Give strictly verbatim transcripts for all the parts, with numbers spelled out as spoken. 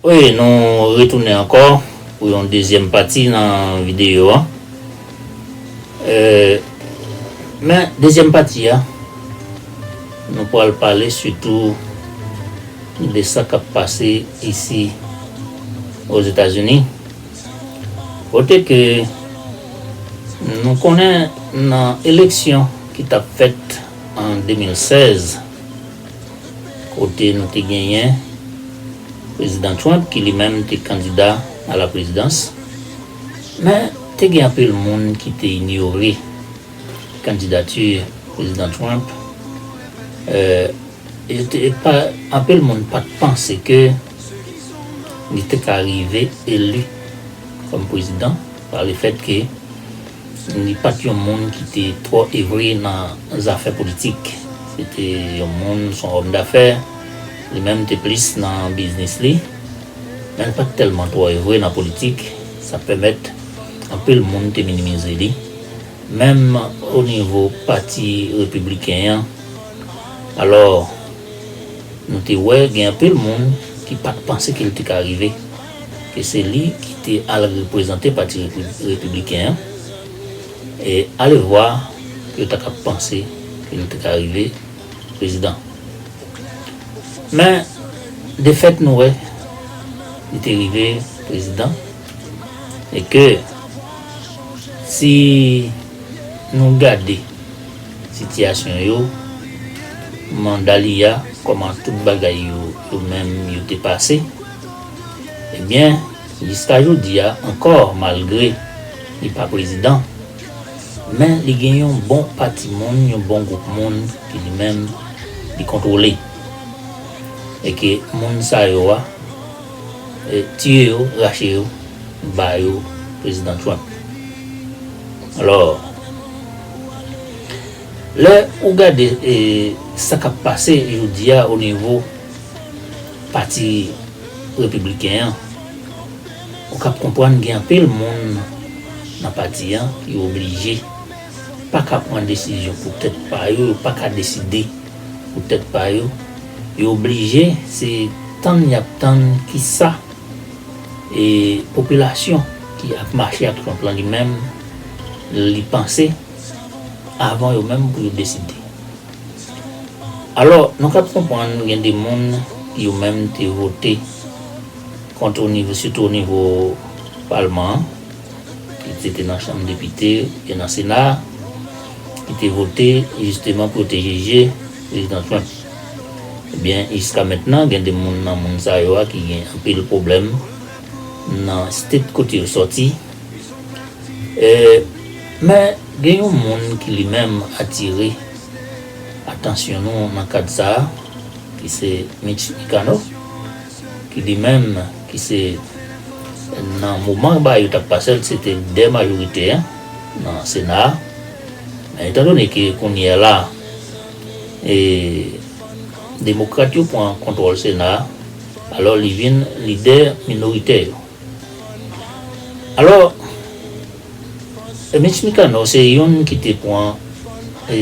Wi, nou retounen ankò pou yon dezyèm pati nan videyo a. E, men, dezyèm pati a, nou pral pale sitou de sa k ap pase isi Ozetazini. Kote ke nou konnen nan eleksyon ki t ap fèt an de mil sèz, kote nou te genyen Prezidan Trump, ki li menm te kandida a la prezidans, men te gen anpil moun ki te inyore kandidati Prezidan Trump. E, e te, e pa, anpil moun pa t panse ke li te ka rive eli kòm prezidan, pa lefèt ke li pa t yon moun ki te twò evre nan zafè politik. Se te yon moun, se yon òm dafè, li menm te plis nan biznis li, men li pa t tèlman twò evre nan politik. Sa pèmèt anpil moun te minimize li, menm o nivo pati repibliken an. Alò, nou te wè gen anpil moun ki pa t panse ke l te ka rive, ke se li ki te al reprezante pati repi- repibliken an, e alevwa yo ta ka panse ke l te ka rive prezidan. Men, defèt nou wè, li te rive prezidan, e ke si nou gade sitiyasyon yo, manda li a, kòman tout bagay yo, yo menm yo te pase, ebyen, jiska jodi a ankò, malgre li pa prezidan, men li gen yon bon pati moun, yon bon gwoup moun ki li menm li kontwole. E ke moun sa yo a, e, tiye yo, rache yo, ba yo Prezidan Trump. Alò, lè ou gade, e, sa k ap pase jodi a o nivo pati repibliken an, ou k ap konprann gen anpil moun nan pati an ki oblije pa ka pran desizyon pou tèt pa yo, yo pa ka deside pou tèt pa yo. Yo oblije se tann y ap tann kisa, e, popilasyon ki ap mache ak Trump lan li menm, li panse avan yo menm pou yo deside. Alò, nou ka konprann gen de moun ki yo menm te vote kont o nivo, sitou o nivo palman an, ki se te nan chanm depite, oubyen nan sena, ki te vote jisteman pou yo te jije Prezidan Trump. Ebyen, jiska mentnan, gen de moun nan moun sa yo a ki gen anpil pwoblèm nan state kote yo sòti. E, men, gen yon moun ki li menm atire atansyon nou nan kad sa a, ki se Mitch McConnell, ki li menm, ki se nan moman ba yo t ap pase l, se te lidè majoritè nan Sena a. Men etandone ke kounye a la, e, Demokrat yo pran kontwòl Sena a, alò li vin lidè minoritè yo. Alò, Mitch McConnell se youn ki te pran, e,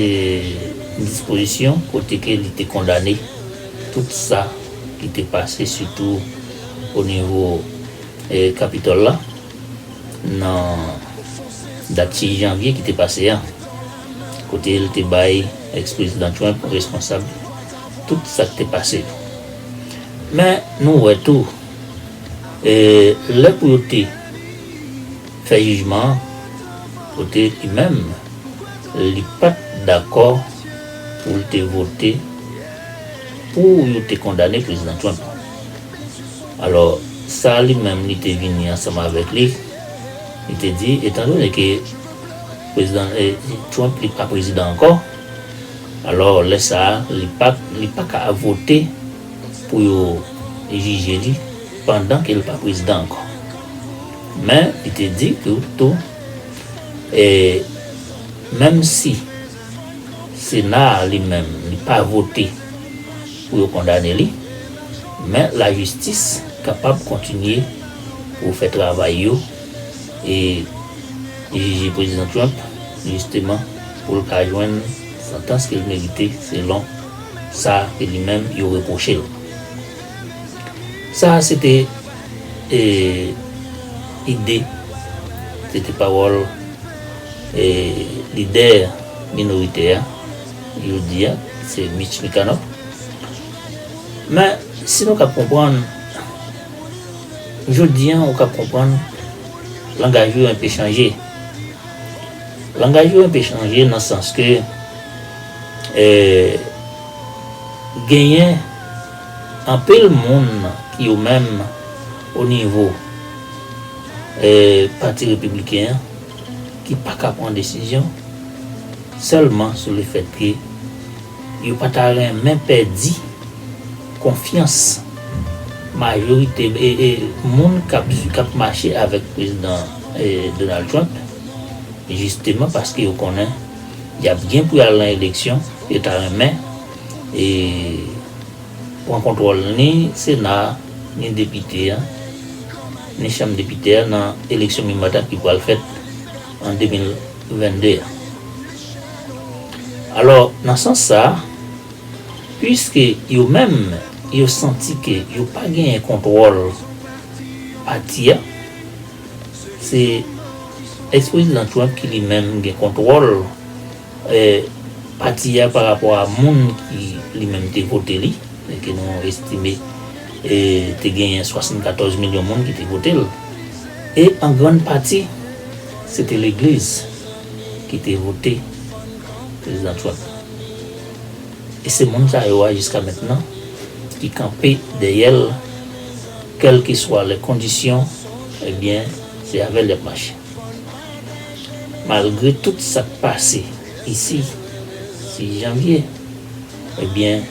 dispozisyon kote ke li te kondane tout sa ki te pase, sitou o nivo, e, Kapitòl la, nan dat sis janvye ki te pase a, kote l te bay ex-prezidan Trump responsab tout sa k te pase yo. Men, nou wè tou, e, lè pou yo te fè jijman an, kote li menm, li pa t dakò pou l te vote pou yo te kondane Prezidan Trump. Alò, sa li menm li te vini ansanm avèk li, li te di, etandone ke Prezidan, e, Trump li pa prezidan ankò, alò, lè sa a, li pa, li pa ka vote pou yo jije li pandan ke l pa prezidan ankò. Men, li te di tou, tou, e, menm si Sena a li menm, li pa vote pou yo kondane li, men lajistis kapab kontinye pou fè travay yo e jije Prezidan Trump, jisteman, pou l ka jwenn santans ke l merite selon sa ke li menm yo repwoche l. Sa a se te e, ide, se te pawòl, e, lidè minoritè a, jodi a, se Mitch McConnell. Men, si nou ka konprann, jodi a, ou ka konprann, langaj yo enpe chanje. Langaj yo enpe chanje nan sans ke, e, genyen anpil moun ki yo menm o nivo, e, Pati Repibliken an ki pa ka pran desizyon sèlman sou lefèt ke yo pa ta renmen pèdi konfyans majorite, e, e, moun k ap, k ap mache avèk prezidan, e, Donald Trump, jisteman paske yo konnen y ap gen pou y al nan eleksyon, yo ta renmen, e, pran kontwòl ni Sena a, ni depite a, ni chanm depite a nan eleksyon mi manda ki pral fèt an de mil venn de a. Alò, nan sans sa a, piske yo menm, yo santi ke yo pa genyen kontwòl pati a, se ex-prezidan Trump ki li menm gen kontwòl, e, pati a pa rapò a moun ki li menm te vote li, e ke nou estime, e, te genyen swasannkatòz milyon moun ki te vote l. E an grann pati, se te legliz ki te vote prezidan Trump. E se moun sa yo a jiska mentnan ki kanpe dèyè l, kèlkeswa lè kondisyon, ebyen, se avè l y ap mache. Malgre tout sa k pase isi, sis janvye, ebyen,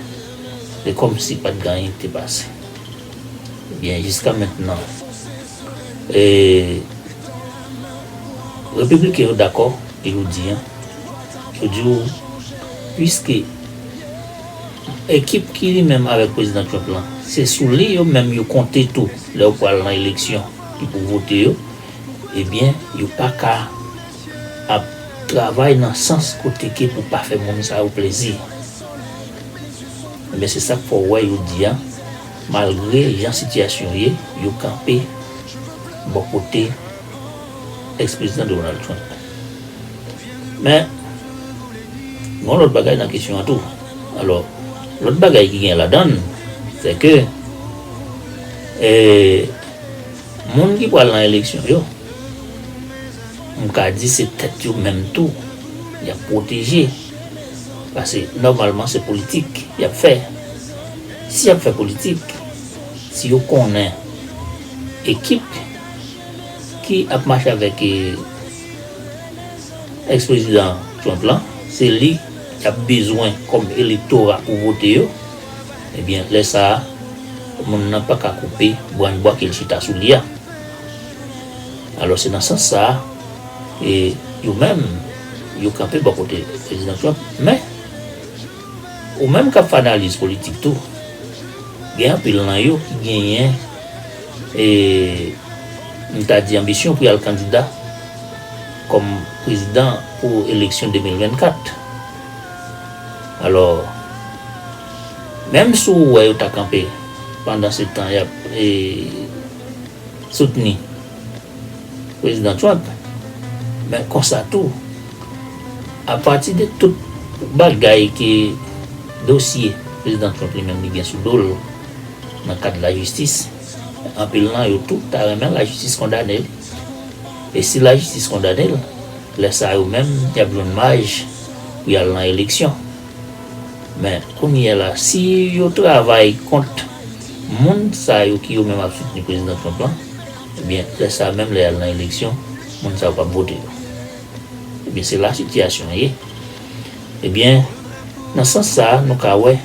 se kòmsi pa t gen anyen ki te pase. Ebyen, jiska mentnan, e, Repibliken yo dakò, e yo di, an, yo di w, piske ekip ki li menm avèk prezidan Trump lan, se sou li yo menm yo konte tou lè yo pral nan eleksyon ki pou vote yo, ebyen, yo pa ka ap travay nan sans kote ke pou pa fè moun sa yo plezi. Ebyen, se sa k fè w wè yo di a, malgre jan sitiyasyon ye, yo kanpe bò kote ex-prezidan Donald Trump. Men, gen yon lòt bagay nan kesyon an tou. Alò, lòt bagay ki gen ladan l, se ke, e, moun ki pral nan eleksyon yo, m ka di se tèt yo menm tou y ap pwoteje. Paske nòmalman se politik y ap fè. Si y ap fè politik, si yo konnen ekip ki ap mache avèk, e, ex-prezidan Trump lan, se li y ap bezwen kòm elektora pou vote yo, ebyen, lè sa a, moun nan pa ka koupe brann bwa ke l chita sou li a. Alò, se nan sans sa a, e, yo menm, yo kanpe bò kote prezidan Trump. Men, ou menm k ap fè analiz politik tou, gen anpil nan yo ki genyen, e, m ta di, anbisyon pou y al kandida kòm prezidan pou eleksyon de mil vennkat. Alò, menm si w wè yo ta kanpe pandan se tan y ap, e, soutni prezidan Trump, men konsa tou, apati de tout bagay ke dosye prezidan Trump li menm li gen sou do l nan kad lajistis, anpil nan yo tou ta renmen lajistis kondane l. E si lajistis kondane l, lè sa a yo menm, y ap jwenn maj pou y al nan eleksyon. Men, kounye a la, si yo travay kont moun sa yo ki yo menm ap soutni prezidan Trump lan, ebyen, lè sa a menm, lè y al nan eleksyon, moun sa yo p ap vote yo. Ebyen, se la sitiyasyon an ye. Ebyen, nan sans sa a, nou ka wè,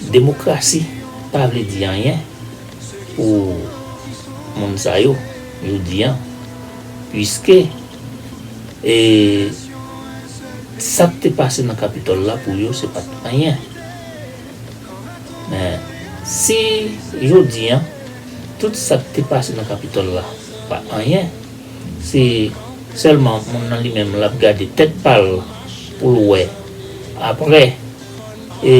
demokrasi pa vle di anyen pou moun sa yo, jodi a, piske, e, sa k te pase nan Kapitòl la pou yo, se pa t anyen. Men, si jodi a, tout sa k te pase nan Kapitòl la pa anyen, se sèlman moun nan li menm l ap gade tèt pa l pou l wè. Apre, e,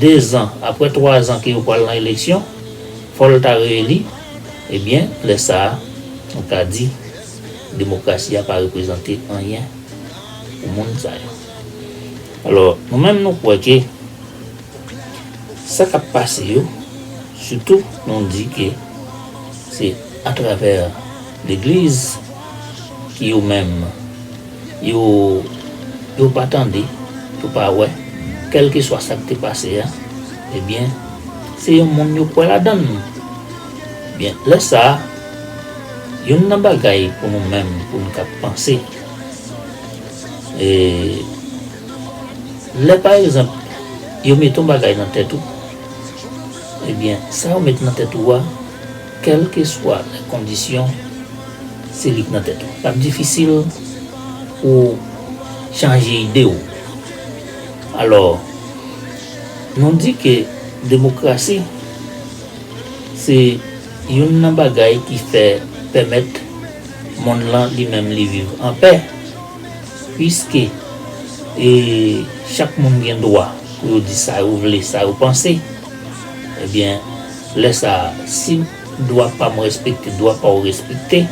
dezan, apre twazan ke yo pral nan eleksyon, fò l ta reyeli, Ebyen, lè sa a, nou ka di, demokrasi a pa reprezante anyen pou moun sa yo. Alò, nou menm nou kwè ke sa k ap pase yo, sitou nou di ke se atravè legliz ki yo menm, yo, yo pa tande, yo pa wè, kèlkeswa sa k te pase a, ebyen, se yon moun yo kwè ladan l. Ebyen, lè sa a, youn nan bagay pou nou menm, pou nou ka panse, e, lè, pa egzanp, yo mete yon bagay nan tèt ou, ebyen, sa yo met nan tèt ou a, kèlkeswa lè kondisyon, se li k nan tèt ou. L ap difisil pou w chanje ide w. Alò, nou di ke demokrasi, se youn nan bagay ki fè pèmèt monn lan li menm li viv anpè, piske, e, chak moun gen dwa pou yo di sa yo vle, sa yo panse. Ebyen, lè sa a, si dwa pa m respekte, dwa pa w respekte,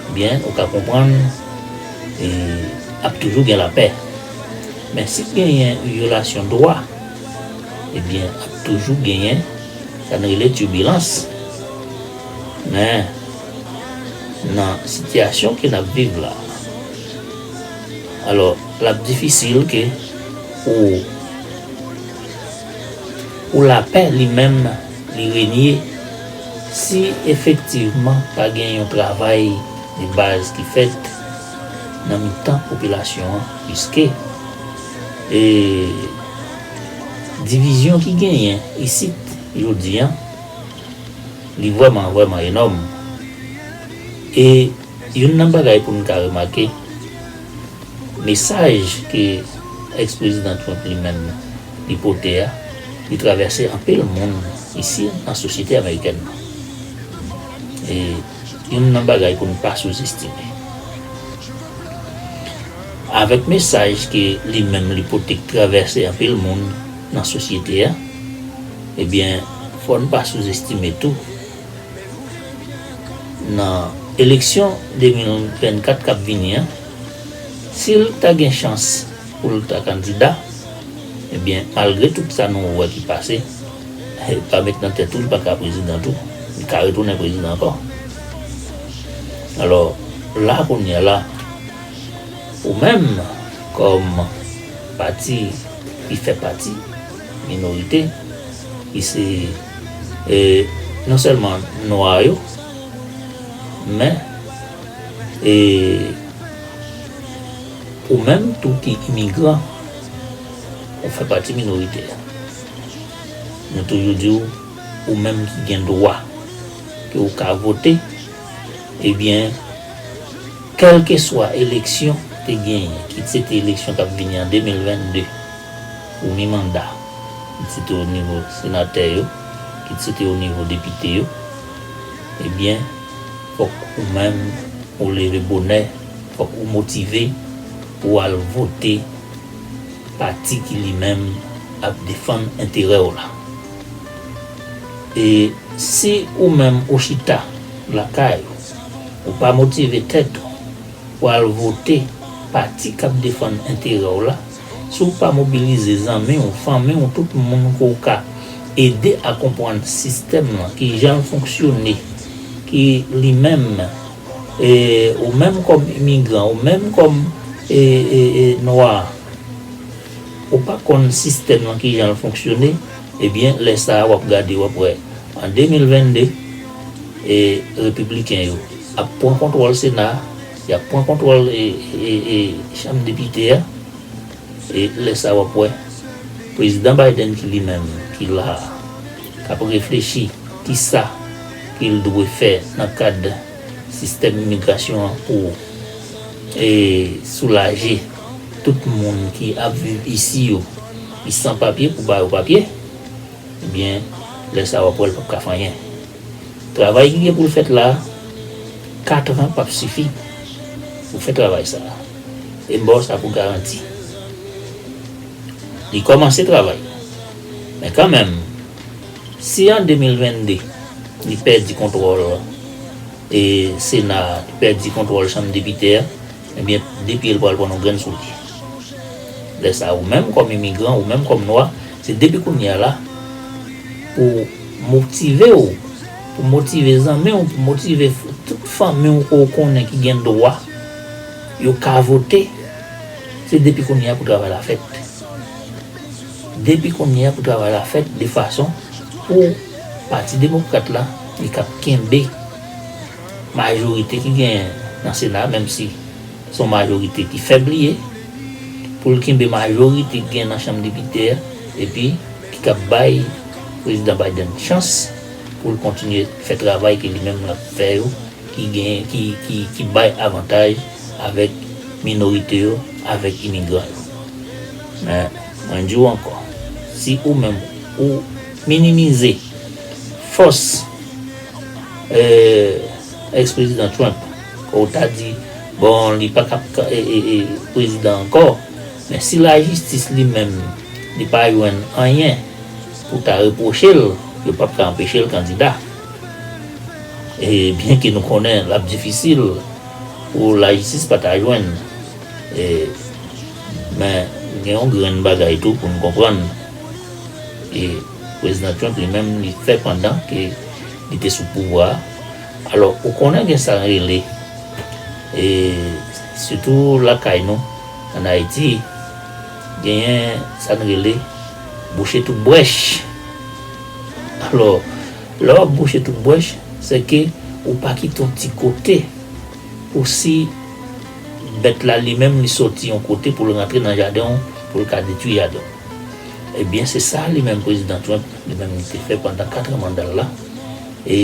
ebyen, ou ka konprann, e, ap toujou gen lapè. Men si genyen vyolasyon dwa, ebyen, ap toujou genyen sa n rele tibilans. Men, nan sitiyasyon ke n ap viv la, alò, l ap difisil ke pou, pou lapè li menm li renye si efektivman pa gen yon travay de baz ki fèt nan mitan popilasyon an, piske, e, divizyon ki genyen isit jodi a, li vrèman, vrèman enòm. E youn nan bagay pou n ka remake, mesaj ke èks-prezidan Trump li menm li pote a, li travèse anpil moun isi nan sosyete amerikèn nan. E youn nan bagay pou n pa souzestime. Avèk mesaj ke li menm li pote k travèse anpil moun nan sosyete a, ebyen, fò n pa souzestime tou nan eleksyon de mil vennkat k ap vini an, si l ta gen chans pou l ta kandida, ebyen, malgre tout sa nou wè ki pase, pa met nan tèt ou, li pa ka prezidan tou. Li ka retounen prezidan ankò. Alò, la kounye a la, ou menm, kòm pati ki fè pati minorite, ki se, e, non sèlman nwa yo, men, e, ou menm tou ki imigran, ou fè pati minorite a. Nou toujou di w, ou menm ki gen dwa, ke w ka vote, ebyen, kèlkeswa eleksyon te genyen, kit se te eleksyon k ap vini an de mil vennde, pou mi manda, kit se te o nivo senatè yo, kit se te o nivo depite yo, ebyen, fòk ou menm ou leve bonè, fòk ou motive pou w al vote pati ki li menm ap defann enterè w la. E si ou menm ou chita lakay ou, ou pa motive tèt ou pou al vote pati k ap defann enterè w la, si w pa mobilize zanmi w, fanmi w, tout moun ke w ka ede a konprann sistèm lan, kijan l fonksyone, ki li menm, e, ou menm kòm imigran, ou menm kòm, e, e, e, nwa, ou pa konn sistèm lan kijan l fonksyone, ebyen, lè sa a w ap gade, w ap wè, an de mil vennde, e, repibliken yo ap pran kontwòl Sena, y ap pran kontwòl, e, e, e, chanm depite a, e lè sa a w ap wè, prezidan Biden ki li menm, ki la a, k ap reflechi kisa ke l dwe fè nan kad sistèm imigrasyon an pou, e, soulaje tout moun ki ap viv isi yo, ki san papye pou ba yo papye, ebyen, lè sa a w ap wè l p ap ka fè anyen. Travay ki gen pou l fèt la a, katran p ap sifi pou fè travay sa a. E m ba w sa pou garanti. Li kòmanse travay. Men kanmenm, si an de mil vennde, li pèdi kontwòl e Sena, li pèdi kontwòl chanm depite a, ebyen, depi l pral pran yon grenn sou li. Lè sa, ou menm kòm imigran, ou menm kòm nwa, se depi kounye a la, pou motive w, pou motive zanmi w, pou motive f- tout fanmi w ke w konnen ki gen dwa, yo ka vote, se depi kounye a pou travay la fèt. Depi kounye a pou travay la fèt de fason pou Pati Demokrat la, li kab kenbe majorite ki genyen nan Sena, menm si se yon majorite ki fèb li ye, pou l kenbe majorite ki gen nan chanm depite a, epi ki kab bay Prezidan Biden chans pou l kontinye fè travay ke li menm l ap fè yo, ki gen, ki, ki, ki bay avantaj avèk minorite yo, avèk imigran yo. Men, mwen di w ankò, si ou menm ou minimize fòs, eh, ex-prezidan Trump, ke w ta di, bon, li pa kab ka- e, e, e, prezidan ankò, men si lajistis li menm, li pa jwenn anyen pou ta repwoche l, yo p ap ka anpeche l kandida. E byen ke nou konnen l ap difisil pou lajistis pa ta jwenn, e, men gen yon grenn bagay tou pou n konprann. E Prezidan Trump li menm, li fè pandan ke li te sou pouvwa a. Alò, ou konnen gen sa n rele, e sitou lakay nou, ann Ayiti, genyen sa n rele bouche tout brèch. Alò, lè w ap bouche tout brèch, se ke ou pa kite yon ti kote pou si bèt la li menm li soti yon kote pou l rantre nan jaden w, pou l ka detwi jaden w. Ebyen, se sa li menm Prezidan Trump, li menm li te fè pandan kat an manda l la. E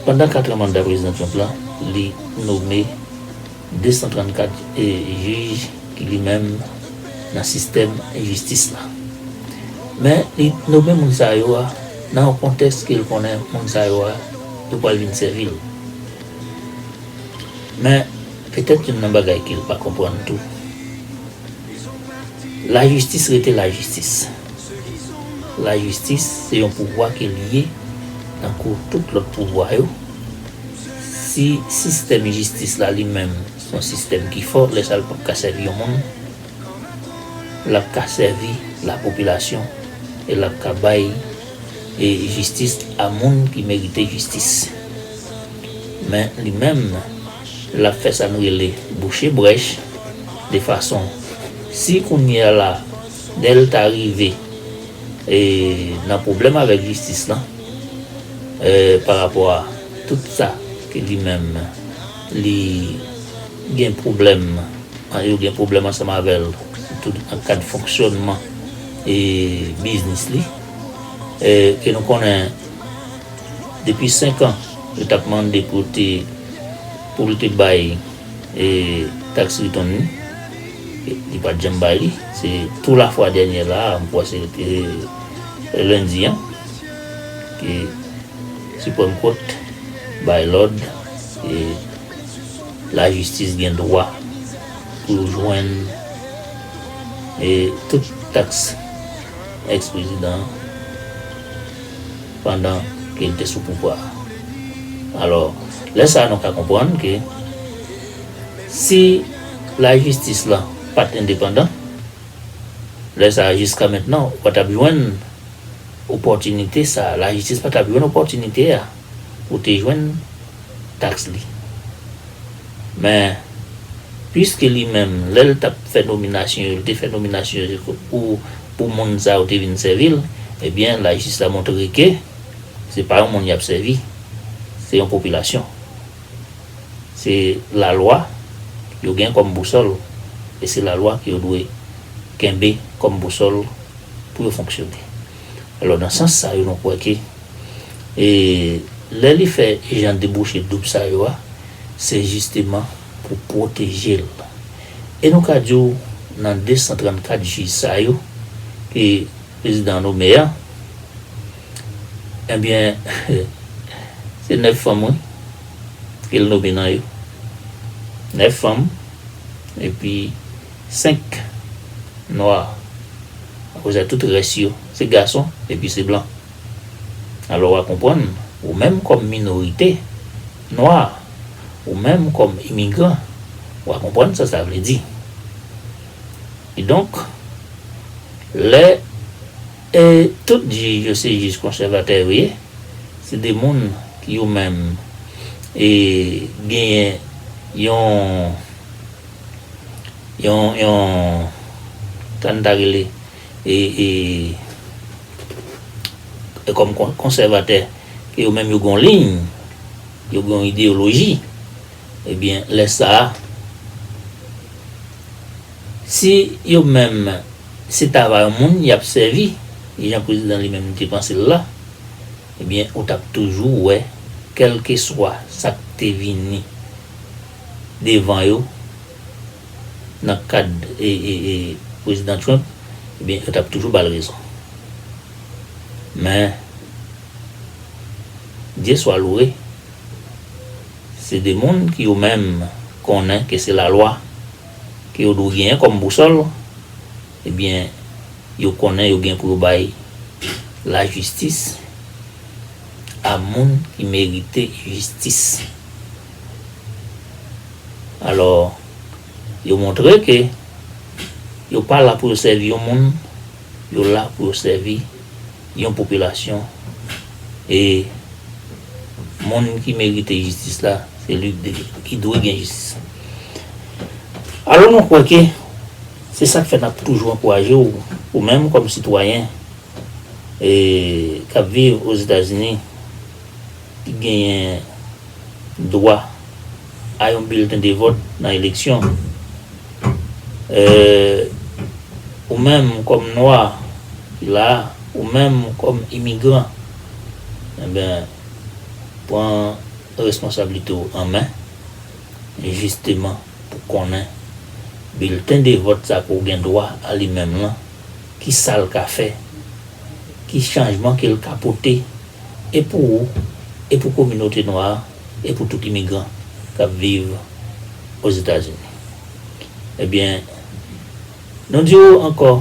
pandan kat an manda Prezidan Trump la, li nome de san trannkat, e, jij ki li menm nan sistèm jistis la. Men li nome moun sa yo a nan yon kontèks ke l konnen moun sa yo a, yo pral vin sèvi l. Men petèt youn nan bagay ke l pa konprann tou, lajistis rete lajistis. Lajistis se yon pouvwa ke li ye tankou tout lòt pouvwa yo. Si sistèm jistis la li menm se yon sistèm ki fò, lè sa l p ap ka sèvi yon moun, l ap ka sèvi lapopilasyon e l ap ka bay, e, jistis a moun ki merite jistis. Men li menm, l ap fè sa n rele bouche brèch, de fason, si kounye a la, lè l ta rive, e, nan pwoblèm avèk jistis lan, e, pa rapò a tout sa ke li menm, li gen pwoblèm, an, yo gen pwoblèm ansanm avè l, sitou nan kad fonksyònman, e, biznis li, e, ke nou konnen depi senk an, yo t ap mande pou te, pou l te bay, e, tax return li. E, li pa t janm bay li. Se tou lafwa dènyè la, m kwè se te lendi an, ke Supreme Court bay lòd, e, lajistis gen dwa pou yo jwenn, e, tout taks ex-prezidan an pandan ke l te sou pouvwa a. Alò, lè sa a, nou ka konprann ke si lajistis la pa t endepandan, lè sa a, jiska mentnan, ou pa t ap jwenn opòtinite sa a. Lajistis pa t ap jwenn opòtinite a pou te jwenn taks li. Men, piske li menm, lè l t ap fè nominasyon yo, li te fè nominasyon yo pou, pou moun sa yo te vin sèvi l, ebyen, lajistis la montre ke se pa yon moun y ap sèvi, se yon popilasyon. Se lalwa yo gen kòm bousòl, e se lalwa ke yo dwe kenbe kòm bousòl pou yo fonksyone. Alò, nan sans sa yo, nou kwè ke, e, lè li fè jan de bouche doub sa yo a, se jisteman pou pwoteje l. E nou ka di w, nan de san trannkat jij sa yo, ke prezidan an nome a, ebyen, se nèf fanm, wi, ke l nome nan yo. Nèf fanm, epi senk nwa. Apre sa, tout rès yo, se gason, epi se blan. Alò, w a konprann, Ou menm kòm minorite nwa, ou menm kòm imigran, w a konprann sa sa vle di. Kidonk, lè e tout jij yo se jij konsèvatè yo ye, se de moun ki yo menm e genyen yon yon yon sa n ta rele e e e kòm kon- konsèvatè, ke yo menm yo gen yon liy, yo gen yon ideyoloji, ebyen lè sa a, si yo menm se travay yon moun y ap sèvi, jan prezidan li menm te panse l la, ebyen ou t ap toujou wè, kèlkeswa sa k te vini devan yo nan kad e e e prezidan Trump, ebyen yo t ap toujou ba l rezon. Men Dye swa loure, se de moun ki yo menm konnen ke se lalwa ke yo dwe genyen kòm bousòl, ebyen yo konnen yo gen pou yo bay lajistis a moun ki merite jistis. Alò, yo montre ke yo pa la pou yo sèvi yon moun, yo la pou yo sèvi yon popilasyon. E moun ki merite jistis la, se li ki dwe gen jistis. Alò, nou kwè ke se sa k fè n ap toujou ankouraje w, ou menm kòm sitwayen e k ap viv Ozetazini, ki genyen dwa a yon bilten de vòt nan eleksyon, e ou menm kòm nwa ki la a, ou menm kòm imigran, enben, pran responsablite w an men, jisteman pou konnen bilten de vòt sa ke w gen dwa a li menm lan, ki sa l ka fè, ki chanjman ke l ka pote, e pou ou, e pou kominote nwa a, e pou tout imigran k ap viv Ozetazini. Ebyen, nou di w ankò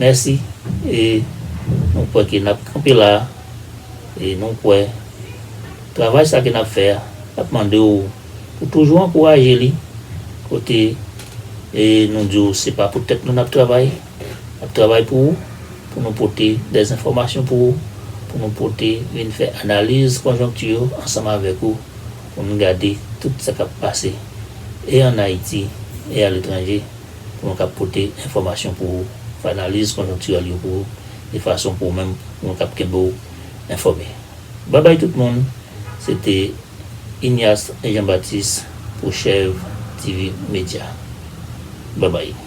mèsi, e nou kwè ke n ap kanpe la, e nou kwè travay sa ke n ap fè a, n ap mande w pou toujou ankouraje li, kote e nou di w se pa pou tèt nou n ap travay, n ap travay pou ou, pou nou pote dèzenfòmasyon pou ou, pou nou pote vin fè analiz konjonkti yo ansanm avèk ou, pou nou gade tout sa k ap pase e ann Ayiti e aletranje, pou nou kab pote enfòmasyon pou ou, fè analiz konjonktirèl yo pou ou, de fason pou ou menm, pou nou kab kenbe w enfòme. Babay tout moun, se te Ignace Jean Baptiste pou Chèv T V Media. Babay.